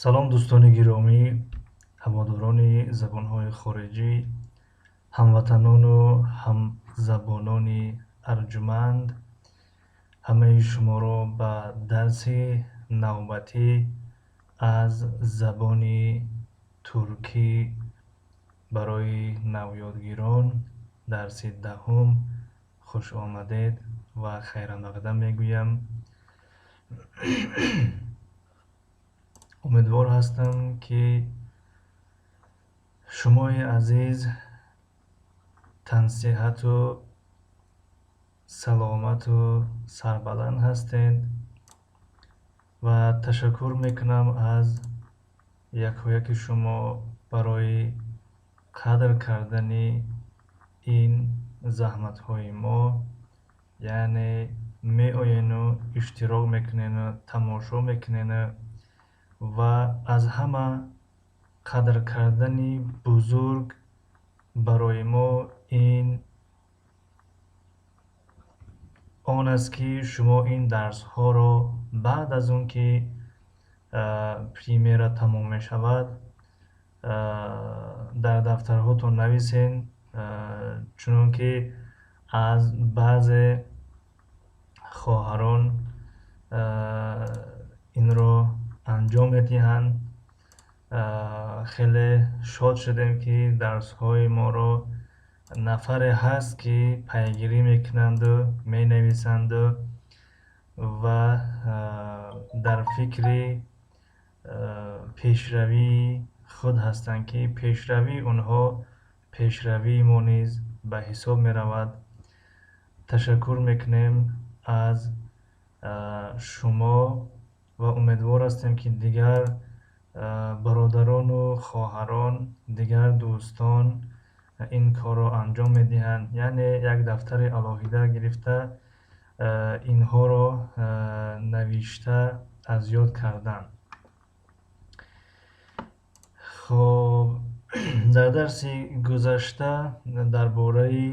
Салом, дӯстони гиромӣ, ҳаводорони забонҳои хориҷӣ, ҳамватанону ҳамзабонони арҷуманд. Ҳамаи шуморо ба дарси навбатӣ аз забони туркӣ барои навёдгирон, дарси 10-ум, хушомадед ва хайрамақдам мегӯям. Умедвор ҳастам, ки шумои азиз тансиҳату саломату сарбаланд ҳастед ва ташаккур мекунам аз якояки шумо барои қадр кардани ин заҳматҳои мо, яъне меоену иштирок мекунену тамошо мекунену ва аз ҳама қадр кардани бузург барои мо ин он аст, ки шумо ин дарсҳоро баъд аз он ки премьера тамом мешавад, дар дафтарҳотон нависен, чунон ки аз баъзе хоҳарон инро анҷом медиҳанд. Хеле шод шудем, ки дарсҳои моро нафаре ҳаст, ки пайгирӣ мекунанду менависанду ва дар фикри пешравии худ ҳастанд, ки пешравии онҳо пешравии мо низ ба ҳисоб меравад. Ташаккур мекунем аз шумо ва умедвор ҳастем, ки дигар бародарону хоҳарон, дигар дӯстон ин корро анҷом медиҳанд, яъне як дафтари алоҳида гирифта, инҳоро навишта аз ёд кардан. Хоб, дар дарси гузашта дар бораи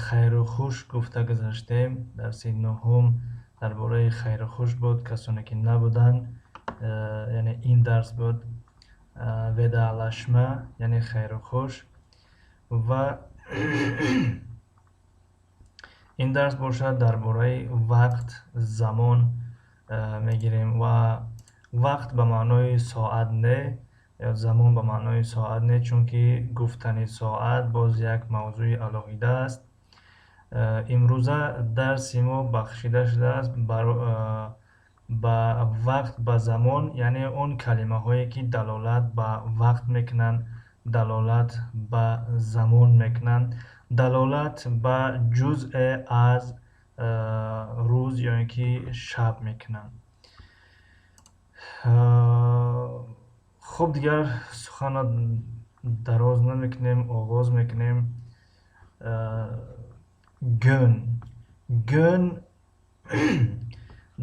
хайру хуш гуфта гузаштем. Дарси 9-ум дар бораи хайру хуш буд. Касоне ки набуданд, яъне ин дарс буд vedalaşma, яъне хайру хуш, ва ин дарс бошад дар бораи вақт, замон мегирем. Ва вақт ба маънои соат не, ё замон ба маънои соат не, чунки гуфтани соат боз як мавзӯи алоҳида аст. Имрӯза дарси мо бахшида шудааст ба вақт, ба замон, яъне он калимаҳое, ки далолат ба вақт мекунанд, далолат ба замон мекунанд, далолат ба ҷузъе аз рӯз ё ин ки шаб мекунанд. Хуб, дигар суханро дароз намекунем, оғоз мекунем. Gün. Gün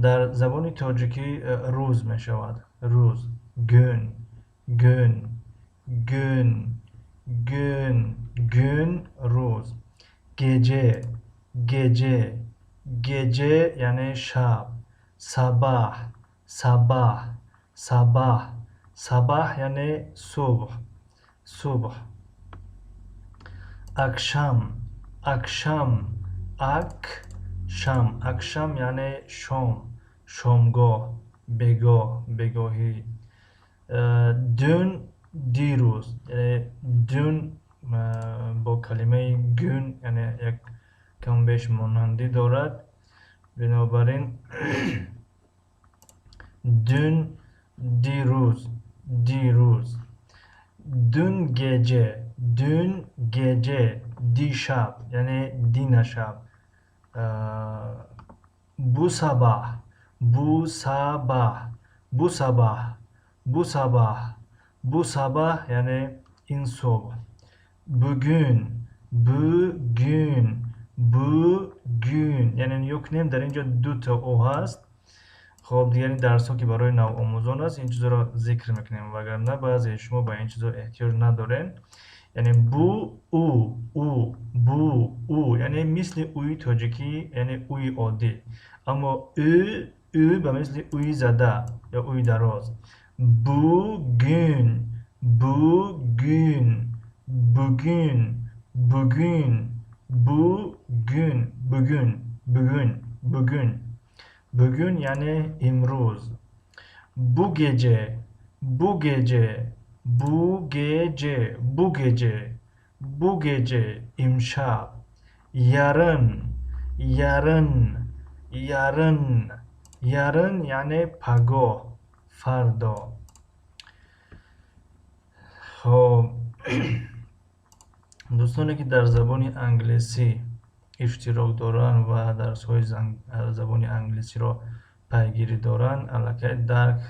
дар забони тоҷикӣ рӯз мешавад. Рӯз. Gün, gün, gün, gün, gün, рӯз. Gece, gece, gece, яъне шаб. Sabah, sabah, sabah, sabah, яъне субҳ, субҳ. Akşam, akşam, akşam, akşam, яъне шом, шомгоҳ, бегоҳ, бегоҳӣ. Dün, дирӯз, яъне dün бо калимаи gün, яъне як кам беш монандӣ дорад. Бинобар ин dün, дирӯз, дирӯз. Dün gece, dün gece, дишаб, яъне динашаб. Bu sabah, bu sabah, bu sabah, bu sabah, bu sabah, яъне ин субҳ. Bugün, bugün, bugün, яъне нигоҳ кунем, дар ин ҷо дута о ҳаст. Хоб, дигар ин дарсҳо, ки барои навомӯзон аст, ин чизоро зикр мекунем, вагарна баъзеи шумо ба ин чизо эҳтиёҷ надорем. Яъне бу, у, у, бу, у, яъне мисли уи тоҷикӣ, яъне уи оддӣ, аммо ӯ, ӯ ба мисли уи зада ё уи дароз. Bugün, bugün, bugün, bugün, bugün, bugün, bugün, bugün, bugün, яъне имрӯз. Bu gece, bu gece, bu gece, bu gece, bu gece, имшаб. Yarın, yarın, yarın, yarın, яъне пагоҳ, фардо. Хоб, дӯстоне, ки дар забони англисӣ иштирок доранд ва дарсҳои забони англисиро пайгирӣ доранд, аллакай дарк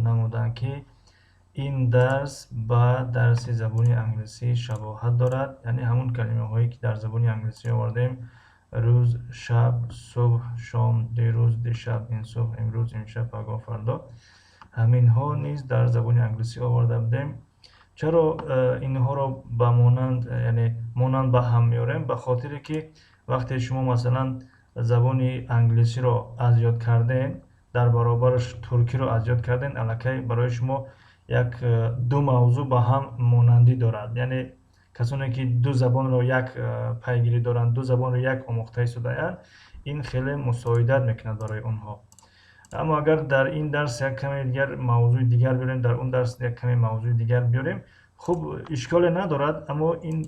намуданд, ки ин дарс ба дарси забони англисӣ шабоҳат дорад. Яъне ҳамон калимаҳое, ки дар забони англисӣ овардем: рӯз, шаб, субҳ, шом, дирӯз, дишаб, ин субҳ, имрӯз, имшаб, пагоҳ, фардо, ҳаминҳо низ дар забони англисӣ оварда будем. Чаро инҳоро ба монанд, яъне монанд ба ҳам меорем? Ба хотире ки вақте шумо, масалан, забони англисиро аз ёд кардем, дар баробараш туркиро аз ёд кардем, аллакай барои шумо як ду мавзӯъ ба ҳам монандӣ дорад. Яъне касоне, ки ду забонро як пайгирӣ доранд, ду забонро як омӯхта истодаанд, ин хеле мусоидат мекунад барои онҳо. Аммо агар дар ин дарс як каме дигар мавзӯи дигар биёрем, дар он дарс як каме мавзӯи дигар биёрем, хуб, ишколе надорад, аммо ин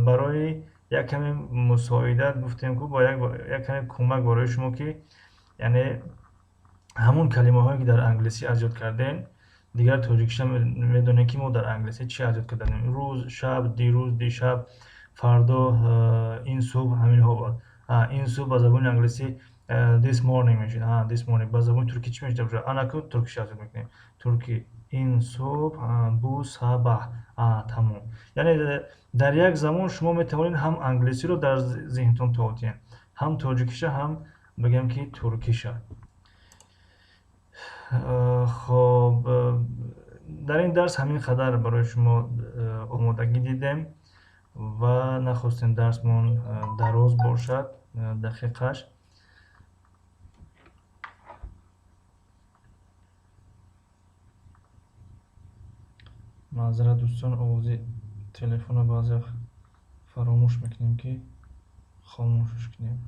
барои як каме мусоидат гуфтем ку, бо як каме кӯмак барои шумо, ки яъне ҳамон калимаҳое, ки дар англисӣ аз ёд кардем, дигар тоҷикиша медонем, ки мо дар англисӣ чӣ аз ёд кардаем: рӯз, шаб, дирӯз, дишаб, фардо, ин субҳ, ҳаминҳо буд. Ин субҳ ба забони англисӣ this morning мешуд. This morning ба забони туркӣ чӣ мешуда бошад? Анаку туркиша аз ёд мекунем. Туркӣ ин субҳ, bu sabah, тамом. Яъне дар як замон шумо метавонед ҳам англисиро дар зеҳнтон тоб диҳед, ҳам тоҷикиша, ҳам бигем, ки туркиша. Хоб, дар ин дарс ҳамин қадар барои шумо омодагӣ дидем ва нахостем дарсмон дароз бошад дақиқаш. Маъзарат, дӯстон, овози телефонро баъзе вақт фаромӯш мекунем, ки хомӯшш кунем.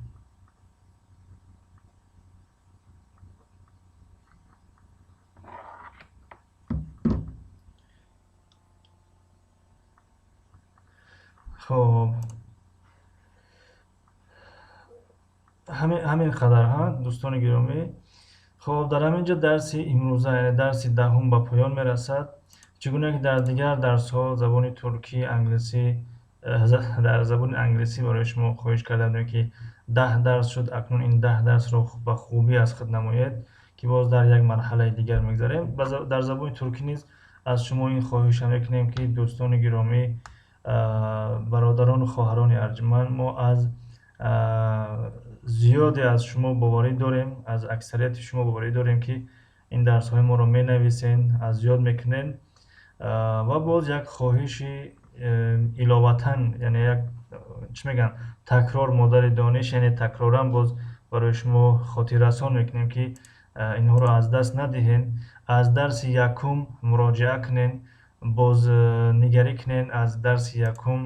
Хоб, ҳамин қадар, ҳа, дӯстони гиромӣ. Хоб, дар ҳамин ҷо дарси имрӯза, яъне дарси 10-ум, ба поён мерасад. Чӣ гуна ки дар дигар дарсҳо забони туркӣ, англисӣ, дар забони англисӣ барои шумо хоҳиш карда будем, ки 10 дарс шуд, акнун ин 10 дарсро ба хубӣ аз худ намоед, ки боз дар як марҳалаи дигар мегзарем. Дар забони туркӣ низ аз шумо ин хоҳиша мекунем, ки дӯстони гиромӣ, бародарону хоҳарони арҷманд, мо аз зиёде аз шумо боварӣ дорем, аз аксарияти шумо боварӣ дорем, ки ин дарсҳои моро менависен, аз ёд мекунед. Ва боз як хоҳиши иловатан, яъне як, чӣ мегӯянд, такрор модари дониш, яъне такроран боз барои шумо хотиррасон мекунем, ки инҳоро аз даст надиҳед, аз дарси якум муроҷиа кунед, боз нигарӣ кунед, аз дарси якум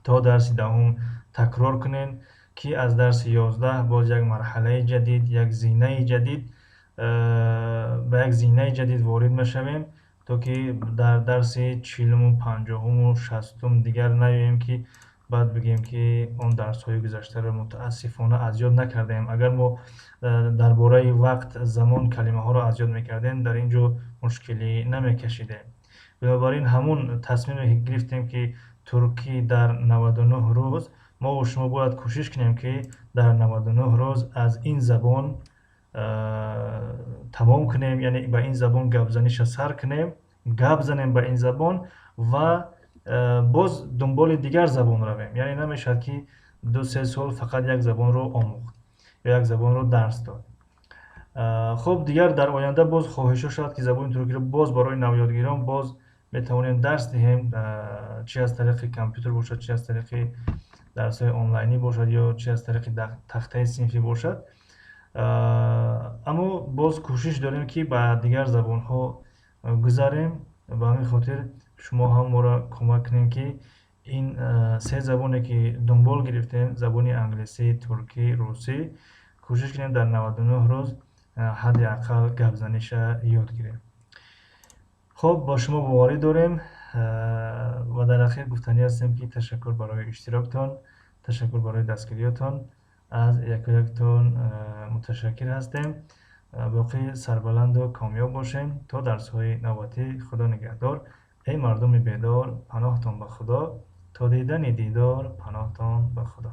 то дарси 10-ум такрор кунед, ки аз дарси 11 боз як марҳалаи ҷадид, як зинаи ҷадид, ба як зинаи ҷадид ворид мешавем, то ки дар дарси 40-уму, 50-уму, 60-ум дигар наёем, ки баъд бигӯем, ки он дарсҳои гузаштаро мутаассифона аз ёд накардаем. Агар мо дар бораи вақт, замон калимаҳоро аз ёд мекардем, дар ин ҷо мушкилӣ намекашидем. Бинобар ин ҳамун тасмиме гирифтем, ки туркӣ дар 99 рӯз, мову шумо бояд кӯшиш кунем, ки дар 99 рӯз аз ин забон тамом кунем, яъне ба ин забон гапзаниша сар кунем, гап занем ба ин забон ва боз дунболи дигар забон равем. Яъне намешавад, ки 2-3 сол фақат як забонро омӯхт ё як забонро дарс дод. Хуб, дигар дар оянда боз хоҳишҳо шавад, ки забони туркиро боз барои навёдгирон боз метавонем дарс диҳем, чӣ аз тариқи компютер бошад, чӣ аз тариқи дарсҳои онлайнӣ бошад ё чӣ аз тариқи тахтаи синфӣ бошад. Аммо боз кӯшиш дорем, ки ба дигар забонҳо Гузарем. Ба ҳамин хотир шумо ҳам моро кӯмак кунед, ки ин се забоне, ки дунбол гирифтем, забони англисӣ, туркӣ, русӣ, кӯшиш кунем, дар 99 рӯз ҳадди ақал гапзаниша ёд гирем. Хуб, бо шумо боварӣ дорем ва дар ахир гуфтанӣ ҳастем, ки ташаккур барои иштироктон, ташаккур барои дастгириётон, аз якояктон муташаккир ҳастем. Боқӣ сарбаланду комёб бошем. То дарсҳои навбатӣ Худо нигаҳдор. Эй мардуми бедор, паноҳтон ба Худо, то дидани дидор, паноҳтон ба Худо.